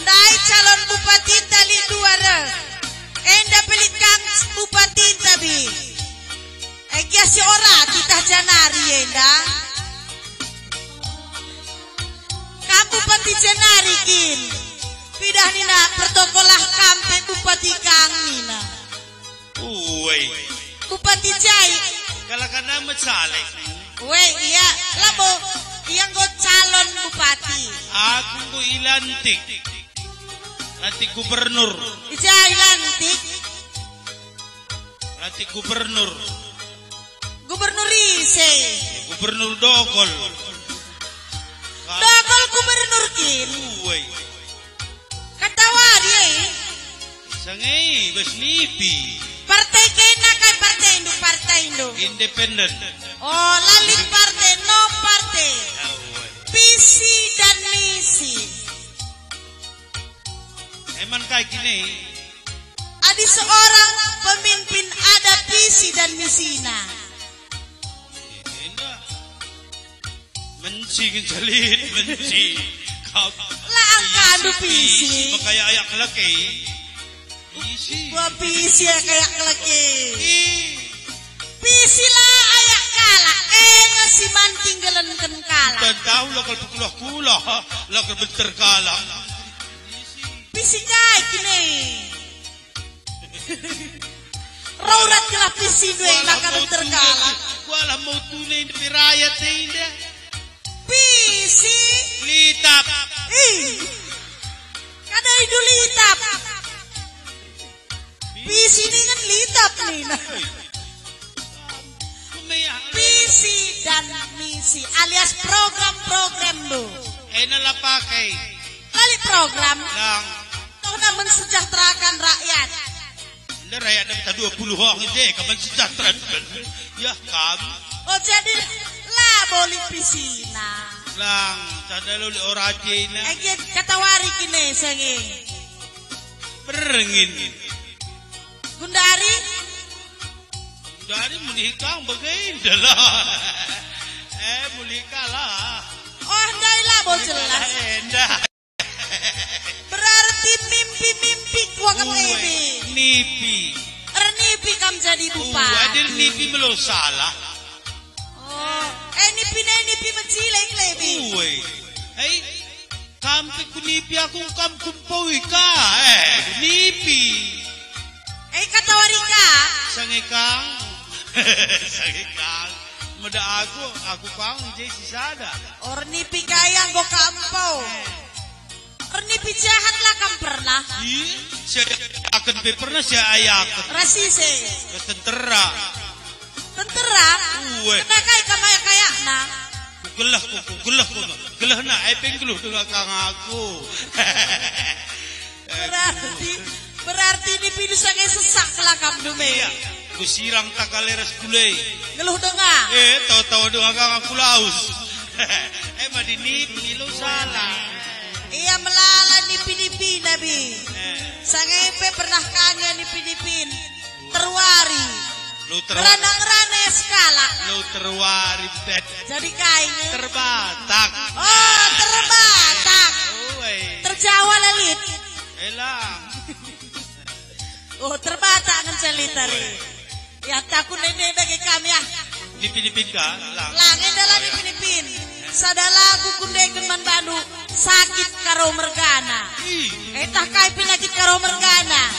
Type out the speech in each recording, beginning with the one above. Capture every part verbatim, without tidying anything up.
Ndai calon bupatinta lit dua reh. Enda pe lit kang bupatinta, Bi. Egia si ora titah janari enda. Kam bupati janari kin. Pidah nina pertokolah kam pe bupati kang nina. Uwe. Bupati jai. Kalak enda me caleg. Uwe, ia labo ia enggo calon bupati. Aku enggo ilantik. Lantik gubernur. Ija ilantik. Lantik gubernur. Gubernur ise? Gubernur Dogol. Dogol gubernur kin. Uwe. Katawari e. Sangei bas nipi. Partai kena kai partai indu, partai indu. Independen. Oh, lalit partai, no partai. Uwe. Visi dan misi. Eman kai kine? Adi seorang pemimpin ada visi dan misina. Enda. Menci ngenca lit, menci. Kap. La angkandu visi. Visi, maka ayak laki. Visi. Wah, visi kayak laki. Ih. Visi la ayak kalak, e nge si man tinggalenken kalak. Dan tahu la kal pekulah-kulah, la kal benter kalak. Visi kai kine? Raurat kelah visi due maka benter kalak. Kualah mau tune di rayat enda. Visi. Litap. Ih. Kada indu litap. Visi ningen litap nina. Visi dan misi alias program-program do. Ena la pakai. Kali program. Lang. Tohna mensejahterakan rakyat. Enda rakyat dapet dua puluh orang je, kapan sejahtera. Ya, kam. Oh, jadi la boli visina. Lang, tanda lo ora jena. Ege katawari kine sange. Berengin. Gundari? Gundari mulih kang bage enda lah. Eh, mulih kalah. Oh, ndai labo jelas. Enda. Berarti mimpi-mimpi kuakap ebe. Nipi. Ernipi kam jadi bupati. Adil nipi melo salah. Oh, eh, nipi nai nipi mecilek lebi. Uwe. Hei, kam pe kunipi aku, kam kumpoi ka. Eh, nipi. Eh, katawari ka. Sange kang. Sange kang. Meda aku, aku kang je si sada. Or nipi kaya enggo kampau. Ernipi jahat la kam pernah. Ih, saya akan pe pernah saya ayaken. Rasise. Ke tentera. Tentera? Uwe. Kena kai kam ayak-ayakna? Kugeleh ku, kugeleh ku. Gelehna, ai pe nggeluh denga kang aku. Berarti, berarti nipindu sange sesak la kam dume. Iya. Kusirang takaleres kulei. Nggeluh denga. Eh, tau-tau denga kang aku laus. Eh, madi nipi lo salah. Ia melala nipi-nipina, Bi. Eh. Sange pe pernah kang ia nipi-nipin. Terwari. Lo terwa- Ngerana-ngerana sekalak. Lo terwari bet. Jadi kai nge? Terbatak. Oh, terbatak. Uwe. Terjawa lalit. Elang. Oh, terbatak ngenca lit ari. Ya, takut nende bagi kami, ah. Nipin-nipin ka, lang. Lang, enda la nipin-nipin. Sada lagu kundeken man bandu, sakit karo mergana. Ih. Eh, tah kai pinakit karo mergana?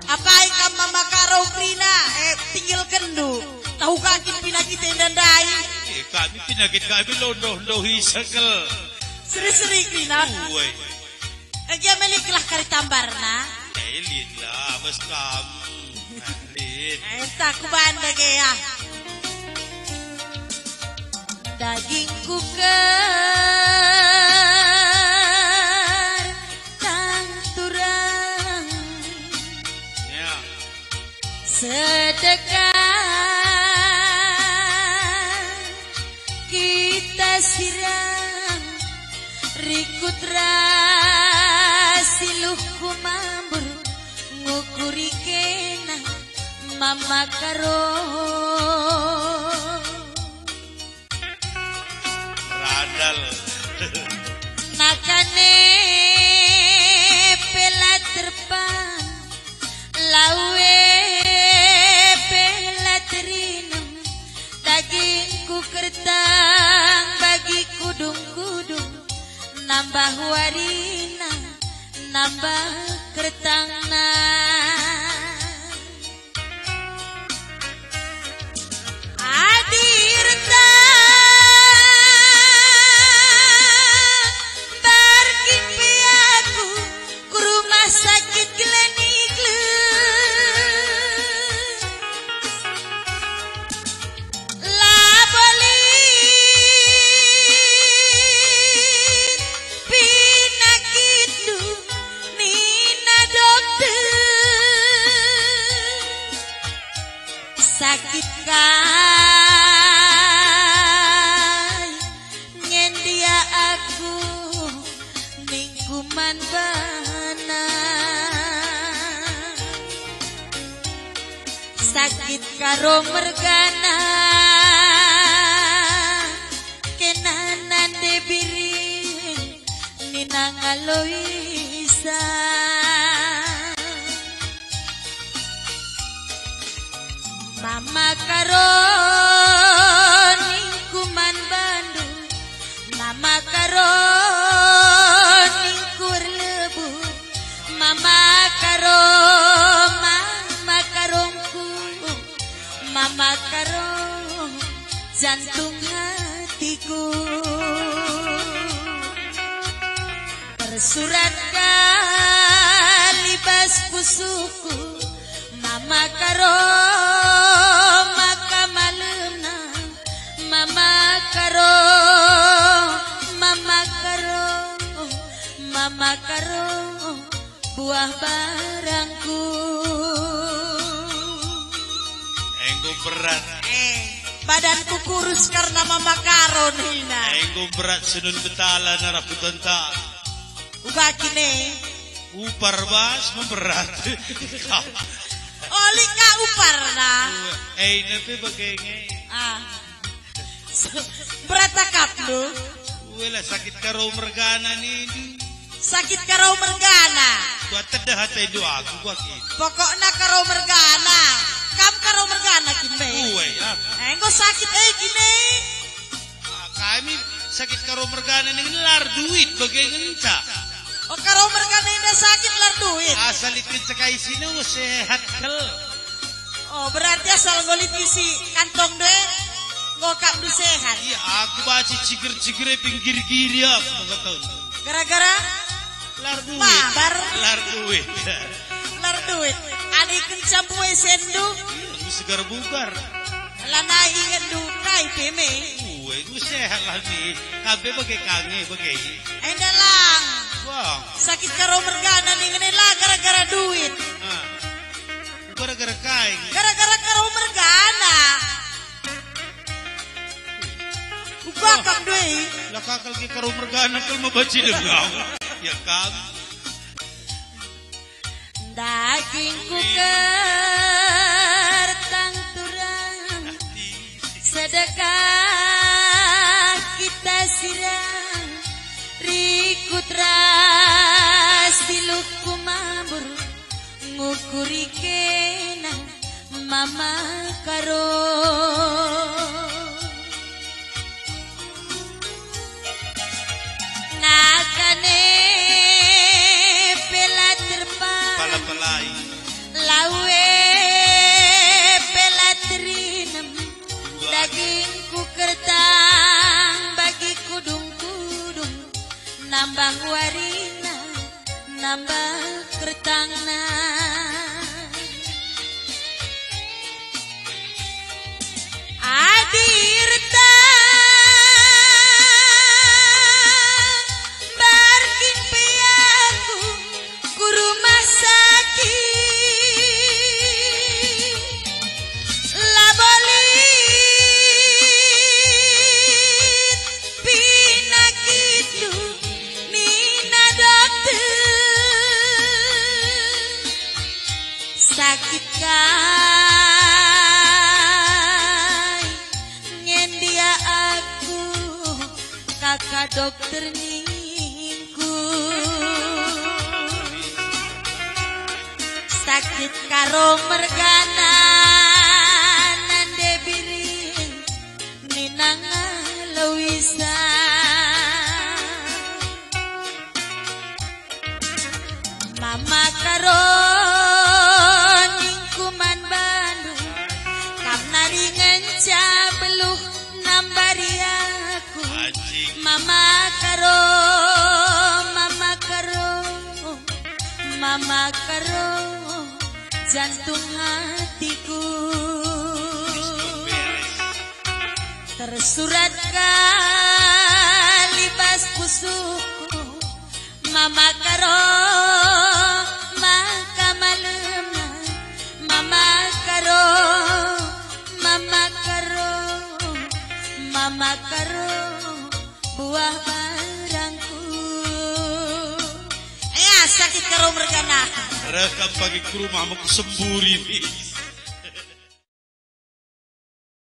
Apai kam mama karo kerina, eh, tinggalkenndu. Tahu ka kin pinakit enda ndai? Eh, kami pinakit kami londo-londo isengkel. Seri-seri kerina. Uwe. Egi meliklah kari tambarna. Elin lah, bas kam. Elin. Enta ku banda ge, ah. Dagingku ker tang turang. Ya. Sedekah kita sirang, rikut ras siluhku mambur, ngukuri kena mama karo. Radal. Nakane nambah warina, nambah kertangna. Adi erta, mbar kin pe aku ku rumah sakit Glenik Lem. Labo lit penakitndu, nina dokter. Sakit kai ngendia aku, ningku man bana. Sakit Karo mergana, kena nande biring, nina Aloisa. Mama Karo, ningku man bandu, Mama Karo, ningku erlebuh, Mama Karo, Mama Karongku, Mama Karo, jantung hatiku. Tersurat kal i bas pusuhku, Mama Karo, maka malemna, Mama Karo, Mama Karo, Mama Karo, buah barangku. Enggo berat. Eh, badanku kurus karena Mama Karo nina. Enggo berat senun betala narap kutenta. Uga kine. Upar bas memberat. Oli ka upar na. Eh, ina pe bage nge. Ah. Berat akapndu. Wela sakit Karo mergana nini. Sakit Karo mergana. Kuatedeh atendu aku, kuakin. Pokokna Karo mergana. Kam Karo mergana kin me. Uwe, apa? Enggo sakit e kin e. Ah, kami sakit Karo mergana ning lar duit bage ngenca. Oh, Karo mergana enda sakit lar duit. Asal ikenca kai sini sehat kal. Oh, berarti asal nggo lit isi kantong deh, enggo akapndu sehat. Iya, aku banci ciger-ciger e pinggir-giri aku, kata. Gara-gara? Lar duit. Mabar. Lar duit. Lar duit. Adi kenca mbue sendu. Iya, segar bugar. Lanai ingetndu kai pe me. Ue, ku sehat lah ni. Kabe bage kange, bage. Enda lang. Wah. Sakit Karo mergana ning ngene la gara-gara duit. Ah. Gara-gara kai? Gara-gara Karo mergana. Uga kam doi. Lah kakal ke Karo mergana kal mebaci dengau. Ya kam. Dagingku kertang turang, sedekah kita sirang, rikut ras tilukku mabur, ngukuri kena Mama Karo. Nakane pela terpang, pala-palai. Lawe pela terinem, dagingku kertang bagi kudung-kudung, nambah warina, nambah kertangna. Adi erta, mbar kin pe aku ku rumah sakit. Labo lit penakitndu, nina dokter. Sakit kai ngendia aku, kaka dokter ningku. Sakit Karo mergana nande biring, nina Aloisa. Mama Karo, ningku man bandu, kam nari ngenca beluh nambari aku. Mama Karo, Mama Karo, Mama Karo, jantung hatiku. Tersurat kal i bas pusuhku, Mama Karo, maka malemna, Mama Karo, Mama Karo, Mama Karo, buah barangku. Eh, sakit Karo mergana. Rekam pagi ku rumah mau kusemburi.